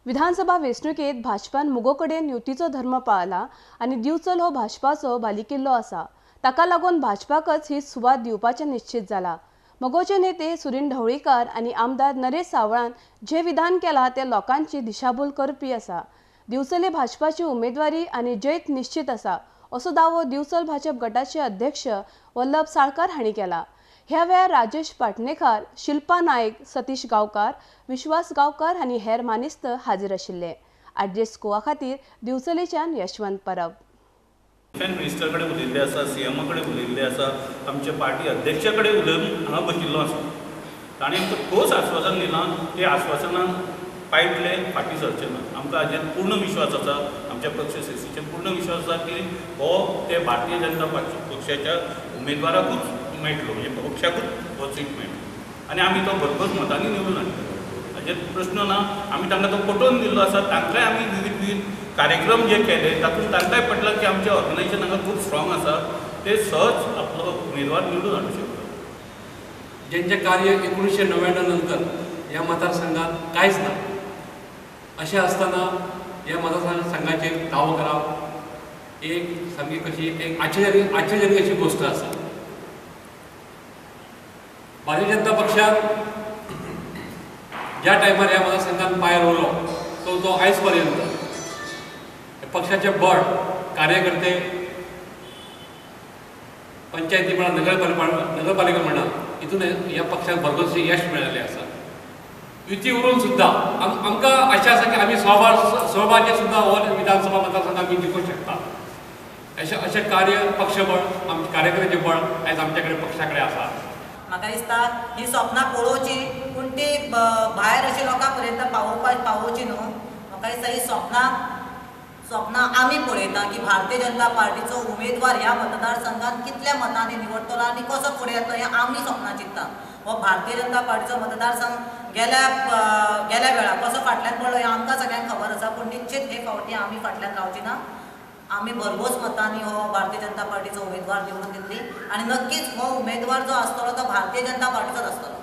विधानसभा वेंचणुकेंत भाजपान मुगो कडेन युतीचो धर्म पाळला आनी दिवचल हो भाजपाचो बालेकिल्लो आसा. ताका लागून भाजपाकच ही सुवात दिवपाचें निश्चित जाला. मगोचे नेते सुरीन ढवळीकार आनी आमदार नरेश सावळान जे विधान केलां ते लोकांची दिशाभूल करपी आसा. दिवचले भाजपाची उमेदवारी आनी जैत निश्चित आसा असो दावो दिवचल भाजप गटाचे अध्यक्ष वल्लभ साळकार हांणी केला. ह्या वेळार राजेश पाटणेकार, शिल्पा नायक, सतीश गांवकार, विश्वास गांवकार आनी हेर मानेस्त हाजीर आशिल्ले. आरजीएस गोवा खातीर दिवचलेच्यान यशवंत परब. डिफेन्स मिनिस्टर कडेन उलयल्ले आसा, सीएमा कडेन उलयल्ले आसा, आमचे पार्टी अध्यक्षा कडेन उलोवन हांगा बशिल्लो आसा. ताणें आमकां ठोस आश्वासन दिलां, ते आश्वासनान पायटले फाटीं सरचे ना. आमकां हाजेर पूर्ण विश्वास आसा, आमच्या पक्ष सीसीचेर पूर्ण विश्वास आसा की हो ते भारतीय जनता पक्षाच्या उमेदवाराकूच मेळटलो, म्हणजे पक्षाकूच हो सीट मेळटलो आनी आमी तो भरघोस मतांनी निवडून हाडटले, हाजेर प्रश्न ना. आमी तांकां तो पटोवन दिल्लो आसा. तांकांय आमी विविध विविध कार्यक्रम जे केले तातूंत तांकांय पटलां की आमचें ऑर्गनायझेशन हांगा खूब स्ट्रॉंग आसा, ते सहज आपलो उमेदवार निवडून हाडूंक शकता. जेंचें कार्य 1999 नंतर ह्या मतदारसंघात कांयच ना, अशें आसतना ह्या मतदारसंघाचेर दावो करप एक सामकी कशी एक आश्चर्यजनक अशी गोश्ट आसा. भारतीय जनता पक्षान ज्या टायमार ह्या मतदारसंघात पांय रोवलो तो आयज पर्यंत पक्षाचे बळ, कार्यकर्ते, पंचायती म्हणा, नगरपालिका म्हणा, हितून ह्या पक्षाक भरघोस यश मेळिल्लें आसा. युती उरून सुद्दां आमकां आशा आसा की आमी स्वभाचेर सुद्दां हो विधानसभा मतदारसंघ आमी जिखूंक शकता. अशें अशें कार्य पक्षबळ, आमचे कार्यकर्त्याचें बळ आयज आमचे कडेन पक्षा कडेन आसा. म्हाका दिसता ही सपनां पळोवची पूण ती भायर अशी लोकां पर्यंत पावोवची न्हू. म्हाका दिसता ही सपनां आमी पळयता की भारतीय जनता पार्टीचो उमेदवार ह्या मतदारसंघात कितल्या मतांनी निवडटलो आनी कसो फुडें येतलो हें आमी सपनां चिंतता. हो भारतीय जनता पार्टीचो मतदारसंघ गेल्या वेळार कसो फाटल्यान पडलो हें आमकां सगळ्यांक खबर आसा, पूण निश्चित हे फावटी आमी फाटल्यान रावची ना. आमी भरघोस मतांनी हो भारतीय जनता पार्टीचो उमेदवार निवडून दितली आनी नक्कीच हो उमेदवार जो आसतलो तो भारतीय जनता पार्टीचोच आसतलो.